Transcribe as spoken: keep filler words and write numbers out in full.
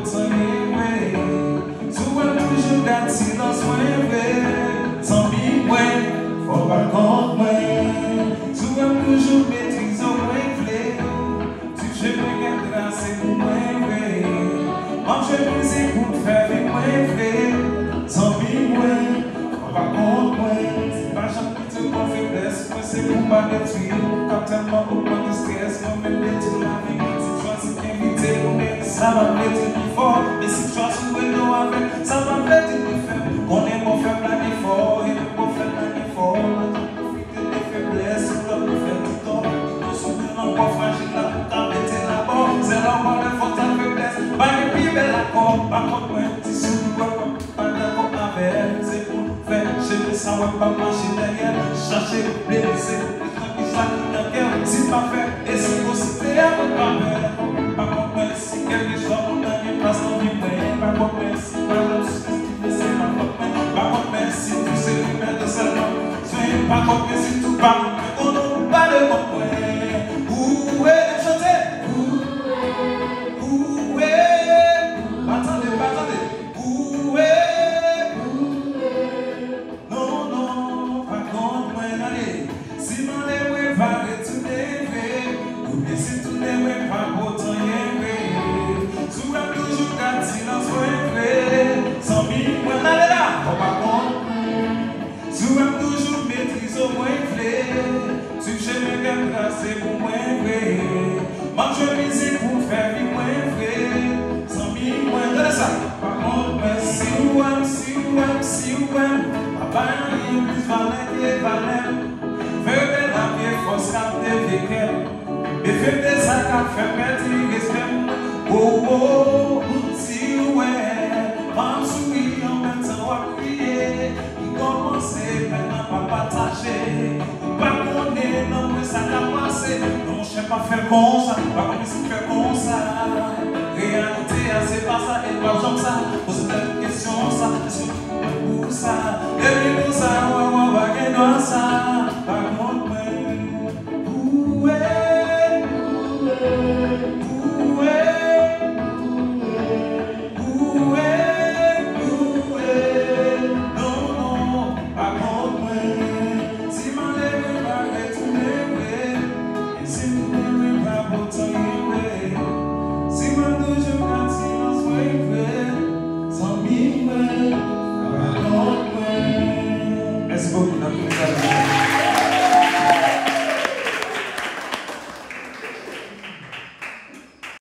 Zanmi mwen, si w wè m toujou gad silans mwen vre. Zanmi mwen, fò w pa kont mwen. Si w wè m toujou metrize w mwen vle. Ti chemen gen trase pou mwen vre. M ap jwe mizik pou m fè vi mwen vre. Zanmi mwen, fò w pa kont mwen. Se pa janm kite w pran feblès mwen, se pou m pa detwi w. K ap tèlman ogmante estrès mwen, menm detwi lavi mwen. Si m chwazi envite ou, men sa pa vle di li fò. Men si m chwazi w rete w avè m, sa pa vle di li fèb. Konnen mwen fèb la gen fò, e menm mwen fèb la gen fò. Te feblès, lòt nou fè ti tò. Tou sou men ankò frajil la, pou ka mete labò. Se lè w wè fòs ak feblès. Pa gen pi bèl akò, pa kont mwen. Ti souri wè kòm pa dakò avè m. Se pou nou fè chemen sa wè m p ap mache dèyè. Chache blese, refleksyon ki sa ki nan kè w. Si pa fè, e si posite a mwen pa pè. Pa kont mwen, si kèlkeswa moun nan gen plas nan vi mwen. Pa kont mwen, si pa janm sou Mwen se pa kont mwen, pa kont mwen si tou se rimè de sèlman. Swen pa kont mwen si tou pa mwen konnen ou pa de kont mwen. Ou e, chante. Ou e, pa tande, pa tande. Ou e, non, non, pa kont mwen, ale. Si mande mwen pa retounen vre, oubyen si tounen mwen pa pote anyen vre. Si w wè m toujou gad silans mwen vre, zanmi mwen ale la, fò pa kont mwen. Si w wè m toujou metrize w mwen vle, swiv chemen kè m trase pou mwen vre. M ap jwe mizik pou m fè vi mwen vre. Zanmi mwen, tande sa. Pa kont mwen si w wè m, si w wè m, si w wè m. Pa bay anyen plis valè ke valè m. Fè bèl ap gen fòs k ap devye kè m. Defèt de sa k ap fè m pèdi respè m. Wo, wo, si w wè m ap souri an menm tan w ap kriye. Ki kòmanse, pèn nan pa pataje. Ou pa konnen nan mwen sa k ap pase. Non, monchè, pa fè konsa. Pa konn si fè konsa. Reyalite a, se pa sa, e l p ap janm sa. Poze tèt ou kesyon sa. Èske ou pou sa? Epi pou sa, wè, wè, pa gen dwa sa.